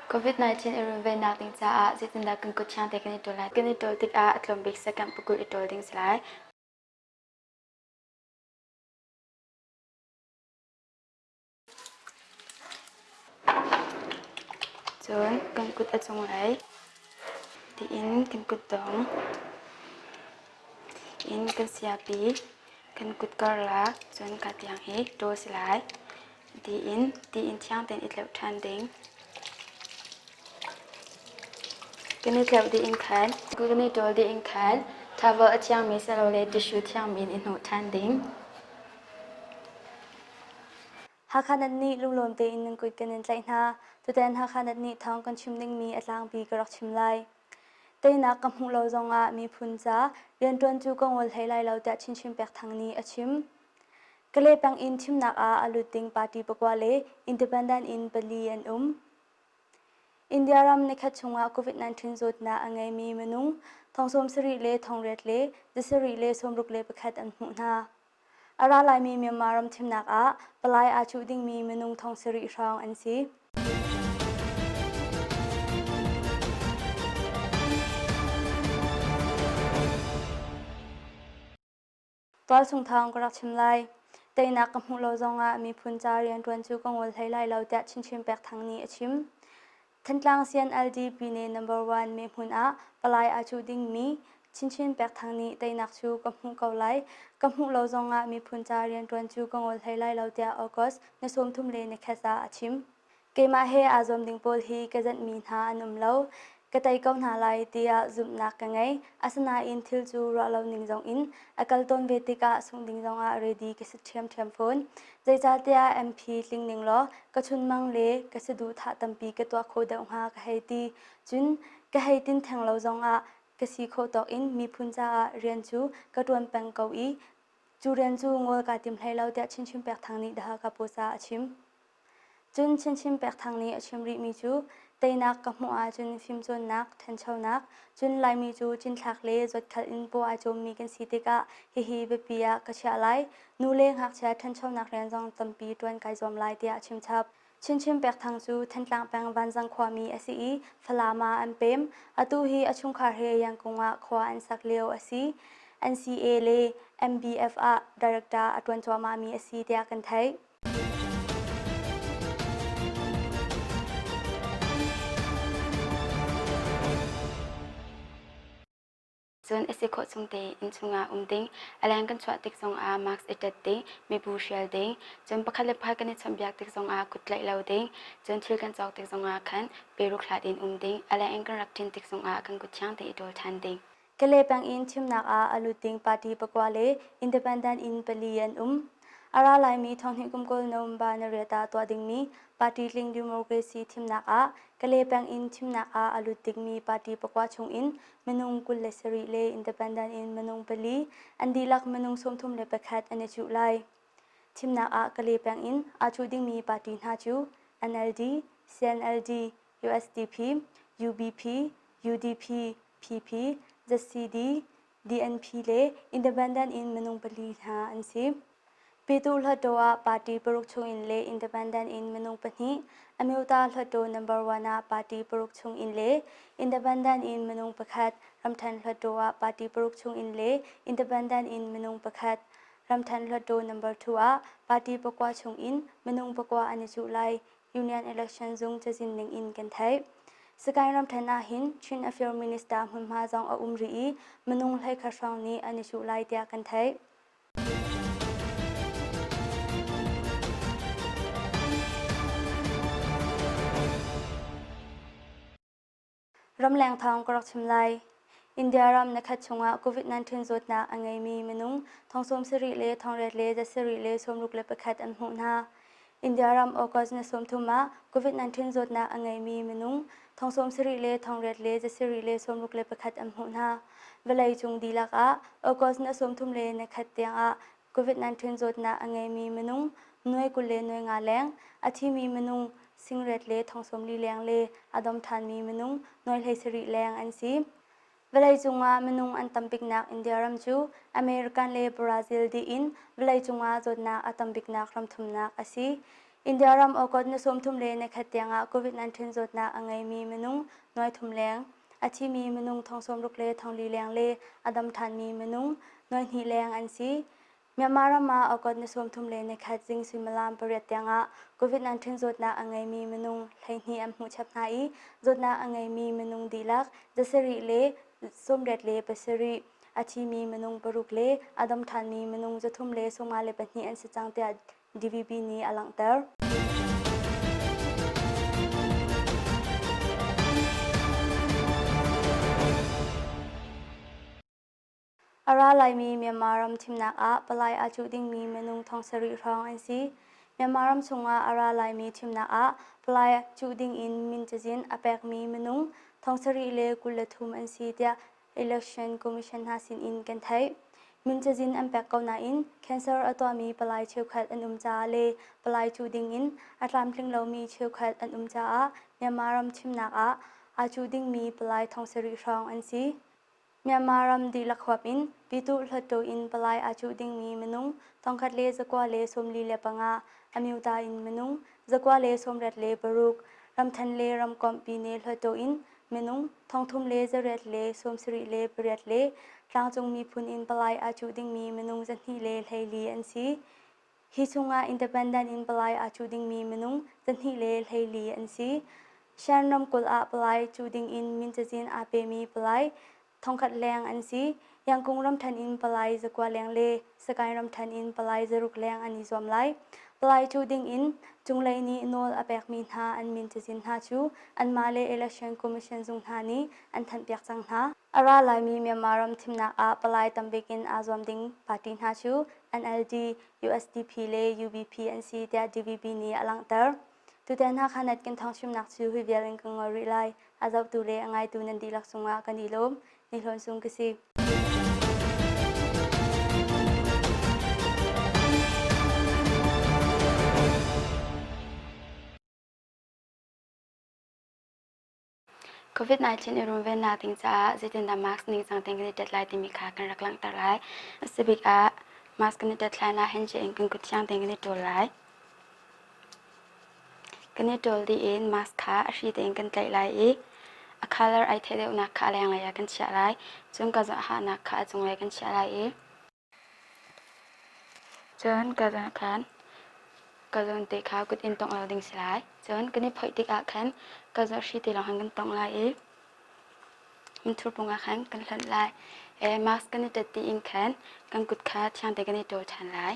COVID-19 i runvennak ding caah zeitindah kan kut thiang te kan i ṭawl lai? Kan i ṭawl tikah a tlawm bik second pakul i ṭawl ding si lai. Cun kan kut a cunglei tiin kan kutdong in kan siapi kan kut karlak cun ka tiang hi ṭawl si lai. Tiin thiang tein i tleuh ṭhan ding. Kan i tleuh dih in khan kan i ṭawl dih in khan towel a thiangmi silole tissue thiangmi in i hnawh ṭhan ding. Hakha nat nih lunglawm tein nan kut kan in tlaih hna. Tutan Hakha nat nih thawng kan chim dingmi a tlangpi ka rak chim lai. Teinak ka hmuh lo zongah miphun ca rianṭuan cu ka ngol hlei lai lo tiah Chinchin Pek Thang nih a chim. Kalay peng in thimnak ah a lut ding party pakua le independent in pali an um. India ram nikhat chungah COVID-19 zawtnak a ngeimi minung thong 70 le thong riat le zasarih le 61 an hmuh hna. A ra laimi Myanmar ram thimnak ah palai aa cuh dingmi minung thong sarih hrawng an si. Tualchung thawng ka rak chim lai. Teinak ka hmuh lo zongah miphun ca rianṭuan cu ka ngol hlei lai lo tiah Chinchin Pek Thang nih a chim. Thantlang CNLD Pyine number one mehmun ah palai aa cuh dingmi Chinchin Pek Thang nih teinak cu ka hmuh ko lai. Ka hmuh lo zongah miphun ca rianṭuan cu ka ngol hlei lai lo tiah August ni 31 ah a chim. Keimah he aa zuam ding pawl hi ka zanhmi hna an um lo. Ka tei ko hna lai tiah zumhnak ka ngei. Asinain thil cu ruah lo ning zongin a kal tawn ve tikah sungh ding zongah ready ka si ṭhiamṭhiam fawn. Zeicahtiah MP tling ning law ka chunmang le ka saduhthah tampi ka tuah khawh deuh hnga ka hei ti. Cun ka hei tin theng lo zongah ka si khawh tawk in miphun caah rian cu ka ṭuan peng ko i cu rian cu ngol kaa tim hlei lo tiah Chinchin Pek Thang nih The Hakha Post ah a chim. Cun Chinchin Pek Thang nih a chim rihmi cu teinak ka hmuh ahcun fimcawnnak, ṭhanchonak, cun Laimi cu cinthlak le zawtkhal in paw aa cawmmi kan si tikah hihi biapi ah ka chiah lai. Nu le ngakchia ṭhanchonak rian zong tampi ṭuan kai zuam lai tiah a chimchap. Chinchin Pek Thang cu Thantlang peng Vanzang khuami a si i Falam ah an pem. Atu hi a chungkhar he Yangkung ah khua an sak lio a si. NCA le MBF ah director a ṭuan cuahmahmi a si tiah kan theih. Cun a si khawh chung tein innchung ah um ding, a leng kan chuah tik zongah mask i ṭet ding, mibu hrial ding, cun pakhat le pakhat kan i chawnhbiak tik zongah kut tlaih lo ding, cun thil kan cawk tik zongah khan peruk hlat in um ding, a leng in kan rak ṭin tik zongah kan kut thiang tein i ṭawl ṭhan ding. Kalay peng in thimnak ah a lut ding party pakua le independent in pali an um. A ra laimi thonghnih kum kul November ni riat ah tuah dingmi party tling democracy thimnak ah Kalay peng in thimnak ah a lut dingmi party pakua chung in minung 27 le independent in minung pali an dihlak minung 31 an i cuh lai. Thimnak ah Kalay peng in aa cuh dingmi party hna cu NLD, CNLD, USDP, UBP, UDP, PP, ZCD, DNP le Independent in minung pali hna an si. Pyituh Hluttaw ah party paruk chungin le Independent in minung pahnih, Amyota Hluttaw number one ah party paruk chungin le Independent in minung pakhat, Ramthan Hluttaw ah party paruk chungin le Independent in minung pakhat, Ramthan Hluttaw number two ah party pakua chungin minung pakua an i cuh lai. Union Election Zung cazin ning in kan theih. Sagaing ramthen ah hin Chin Affairs Minister hmunhma zong a um rih i minung hleikhat hrawng nih an i cuh lai tiah kan theih. Ramleng thawng ka rak chim lai. India ram nikhat chungah COVID-19 zawtnak a ngeimi minung thong 70 le thong riat le zasarih le 61 an hmuh hna. India ram August ni 30 ah COVID-19 zawtnak a ngeimi minung thong 70 le thong riat le zasarih le 61 an hmuh hna. Vawleicung dihlak ah August ni 30 le nikhat tiangah COVID-19 zawtnak a ngeimi minung nuai 20 le nuai nga leng, a thimi minung singret le thong 40 leng le a dom ṭhanmi minung nuai 17 leng an si. Vawleicung ah minung an tam biknak India ram cu American le Brazil dih in vawleicung ah zawtnak a tam biknak ram thumnak a si. India ram August ni 31 tiangah COVID-19 zawtnak a ngeimi minung nuai thum leng, a thimi minung thong sawmruk le thong li leng le a dam ṭhanmi minung nuai hnih leng an si. Myanmar ram ah August ni 31 zing suimilam 8 tiangah COVID-19 zawtnak a ngeimi minung 12 an hmuh chap hna i zawtnak a ngeimi minung dihlak zasarih le 87, a thimi minung paruk le a dam ṭhanmi minung 352 an si cang tiah DVB nih a langhter. A ra laimi Myanmar ram thimnak ah palai aa cuh dingmi minung thong sarih hrawng an si. Myanmar ram chungah a ra laimi thimnak ah palai cuh dingin min cazin a pekmi minung thong sarih le 23 an si tiah Election Commission hna sinin kan theih. Min cazin an pek ko nain cancer a tuahmi palai cheukhat an um caah le palai cuh dingin a tlamtling lomi cheukhat an um caah Myanmar ram thimnak ah aa cuh dingmi palai thong sarih hrawng an si. Myanmar ram dihlak huap in Pyituh Hluttaw in palai aa cuh dingmi minung 1,145, Amyota in minung 296, ramthen le ramkomh Pyine Hluttaw in minung 3,878 le tlangcung miphun in palai aa cuh dingmi minung 214 an si. Hi chungah independent in palai aa cuh dingmi minung 214 an si. Shan ramkulh ah palai cuh dingin min cazin aa pemi palai thongkhat leng an si. Yangkung ramthen in palai zakua leng le Sagaing ramthen in palai zaruk leng an i zuam lai. Palai cuh dingin cunglei nih nawl a pekmi hna an min cazin hna cu anmah le Election Commission zung hna nih an thanhpiak cang hna. A ra laimi Myanmar ram thimnak ah palai tambik in aa zuam ding party hna cu NLD, USDP le UBP an si tiah DVB nih a langhter. Tutan Hakha Net kan thawngchimnak cu hi vial in ka ngol rih lai. A zohtu le a ngaitu nan dihlak cungah kan i lawm. Ni Hlawn Sung ka si. COVID-19 i runvennak ding caah zeitindah mask ningcang tein kan i tet lai timi kha kan rak langhter lai. A si bik ah mask kan i tet hlan ah handshake in kan kut thiang tein kan i ṭawl lai. Kan i ṭawl dih in mask kha a hri tein kan tlaih lai i a color ai theih deuhnak kha a lenglei ah kan chiah lai. Cun ka hahnak kha a cunglei kan chiah lai i Cun ka zawn khan ka zawn te kha kut in tongh lo ding si lai. Cun kan i phoih tikah khan ka zawn hri te lawng khan kan tongh lai i minthur pung ah khan kan hlonh lai. Mask kan i ṭet dih in khan kan kut kha thiang tein kan i ṭawl ṭhan lai.